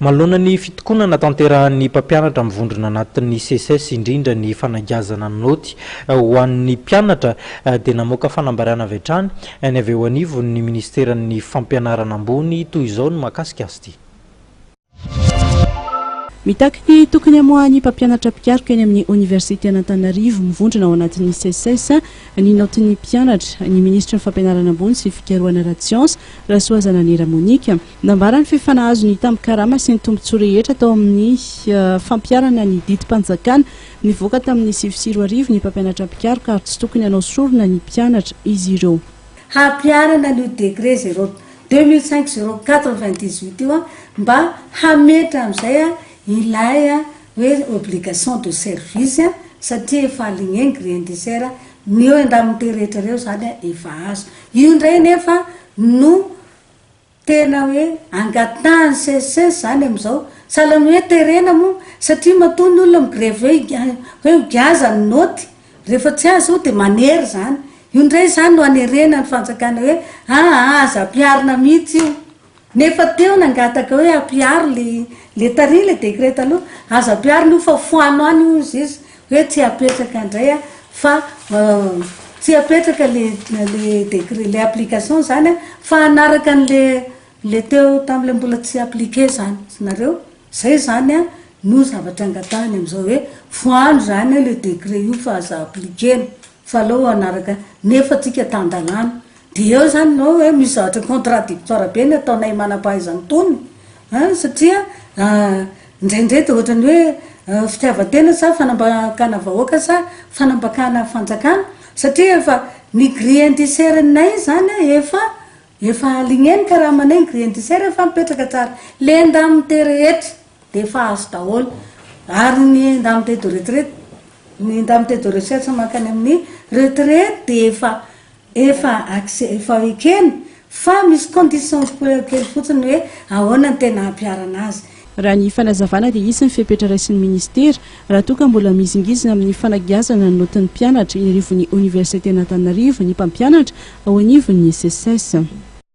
Manoloana ny fitokonana tanterahan'ny mpampianatra mivondrona anatin'ny Seces, indrindra ny fanagiazana naoty ho an'ny mpianatra, dia namoaka fanambarana avy hatrany ny avy eo anivon'ny minisiteran'ny Fampianarana ambony toy izao ny mahakasika azy ity. Mitaky ny tokony hamoahan'ny mpampianatra mpikaroka eny amin'ny oniversiten'Antananarivo mivondrona ao anatin'ny Seces ny naotin'ny mpianatra, ny minisitry ny Fampianarana ambony sy fikarohana ara-tsiansa, Rasoazananera Monica. Nambarany fa efa nahazo ny tambin-karama sy ny tombontsoa rehetra tao amin'ny fampiharana ny didim-panjakana nivoaka tamin'ny 2009 ny mpampianatra mpikaroka ary tsy tokony hanao sorona ny mpianatra izy ireo. Hampiharana an'io décret zéro 2005 zéro 98 io mba hametra amin'izay ilay hoe obligation de service satria efa aligné ny grille indiciaire, ny eo andamin'ity rehetra ireo izany efa azo. Io indray anefa no Tena hoe angatahan'ny Seces zany amin'izao, sahala ny hoe terena moa, satria matoa ny olona mi-grevy hoe hoe migaza ny naoty, rehefa tsy azo dia manery zany. Io indray zany no anerena ny fanjakana hoe aa aza ampiharina mihitsy io. Nefa teo nangataka hoe ampiharo le le tary le décret taloha, aza ampiharina io fa foano any hozy izy hoe tsy apetraka indray a fa tsy apetraka le le décret le application zany a fa hanaraka an'le le teo tam'le mbola tsy appliquer zany nareo, zay zany a no zavatra angatahany am'zao hoe foano zany le décret io fa aza appliquer-na fa aleo hanaraka nefa tsika tan-dalàna De eo zany no hoe misy zavatra contradictoire be ny ataonay manam-pahaizana itony an, satria indraindray de ohatran'ny hoe fitiavan-tena sa fanambakana vahoaka sa fanambakana fanjakana, satria efa ny grille indiciaire-nay zany efa efa aligné ny karamanay ny grille indiciaire efa mipetraka tsara, le indemnité rehetra de efa azo daholo, ary ny indemnité de retraite ny indemnité de recherche mankany amin'ny retraite de efa Efa acce efa ekena fa misy conditions kely fotsiny hoe ahoana no tena hampiharana azy. Raha ny fanazavana dia hisy ny fepetra raisin'ny minisitera raha toa ka mbola mihizingizina amin'ny fanagiazana ny naotin'ny mpianatra eny anivon'ny oniversiten'Antananarivo ny mpampianatra ao anivon'ny Seces.